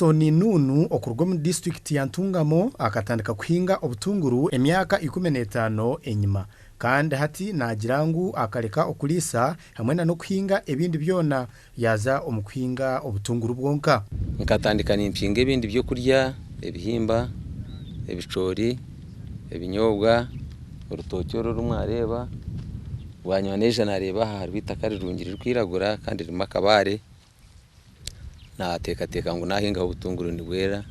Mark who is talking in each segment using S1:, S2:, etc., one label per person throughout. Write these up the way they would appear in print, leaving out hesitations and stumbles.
S1: Samson Nunu okuruga omu disiturikiti ya Ntungamo akatandika kuhinga obutunguru emyaka 15 enyima kandi hati naagira ngu akareka okuriisa hamwe n'okuhinga ebindi byona yaaza omu kuhinga obutunguru bwonka.
S2: Nkatandika nimpinga ebindi byokurya ebihimba, ebicoori, ebinyobwa, orutookye oru oru mwareeba bwanyima naija nareeba aha hariho eitaka rirungi ririkwiragura kandi ririmu akabaare nateekateeka ngu nahingaho obutunguru nibwera.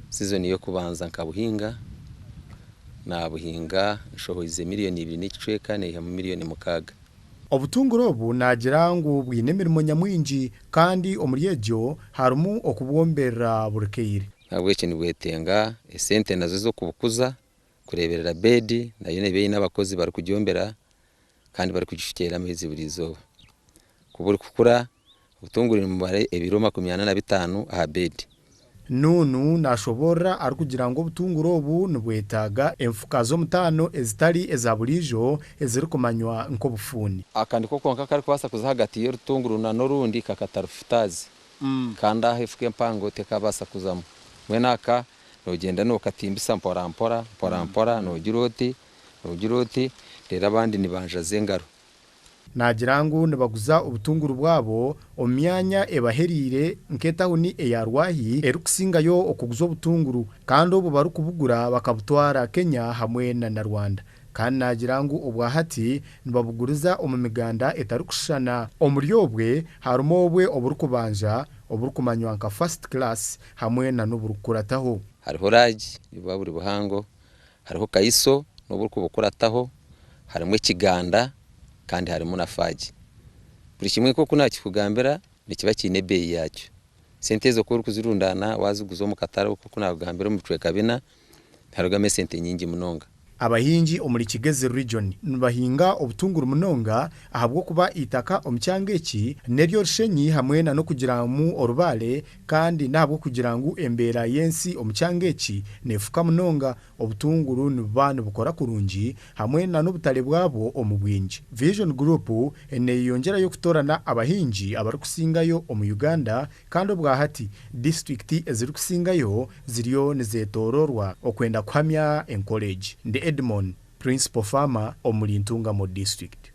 S2: Sizoni y'okubanza nkabuhinga, nabuhinga nshohoize miriyoni ibiri n'ekicweka naihamu miriyoni 6.
S1: Obutunguru obu naagira ngu bwine emirimo nyamwingi kandi omuri egyo harimu okubwomberera buri kaire.
S2: Nahabwekyo nibwetenga esente nazo z'okubukuza, kureeberera bedi nayo neeba eine abakozi barikugyombera kandi barikugishukyera amaizi buri izooba. Ku burikukura obutunguru nibumara ebiro 45 aha bedi.
S1: Nunu nashoboorora arikugira ngu obutunguru obu nibwetaaga enfuka z'omutaano ezitari eza buriijo ezirikumanywa nk'obufuuni.
S2: Aka niko konka akarikubaasa kuza ahagati y'orutunguru n'orundi kakatarufutaazi kandi aha efuka empango tekabaasa kuzamu. Mbwenu aka nogyenda nokatimbisa mpora mpora mpora mpora nogira oti nogira oti reero abandi nibanjaza engaro.
S1: Naagira ngu nibaguza obutunguru bwabo omu myanya ebahereire nk'etawuni eya Rwahi erikusingayo okuguza obutunguru kandi obu barikubugura bakabutwara Kenya hamwe na Rwanda. Kandi naagira ngu obwahati nibabuguriza omu miganda etarikushushana. Omuri obwe harimu obwe oburikubanja oburikumanywa nka first class hamwe n'oburikukurataho.
S2: Hariho large nibuba buri buhango, hariho kaiso n'oburikubukurataho, harimu ekiganda kandi harimu na faagi. Buri kimwe nk'oku nakikugambira nikiba kiine ebeeyi yaakyo. Sente ezo ku orikuzirundaana waaziguza omu katare nk'oku naakugambira omu bicweka bina, niharugamu esente nyingi munonga.
S1: Abahingi omuri Kigezi Region nibahinga obutunguru munonga ahabw'okuba eitaka omu kyanga eki n'ery'orushenyi hamwe n'okugiramu orubaare kandi n'ahabw'okugira ngu embeera y'ensi omu kyanga eki neefuka munonga obutunguru nibuba nibukora kurungi hamwe n'obutare bwabwo omu bwingi. Vision Group neeyeyongyerayo kutoorana abahingi abarikusingayo omu Uganda kandi obwahati disiturikiti ezirikusingayo ziriyo nizeetooroorwa okwenda kuhamya enkora egi. Ndi Edmond, Principal Farmer omuri Ntungamo District.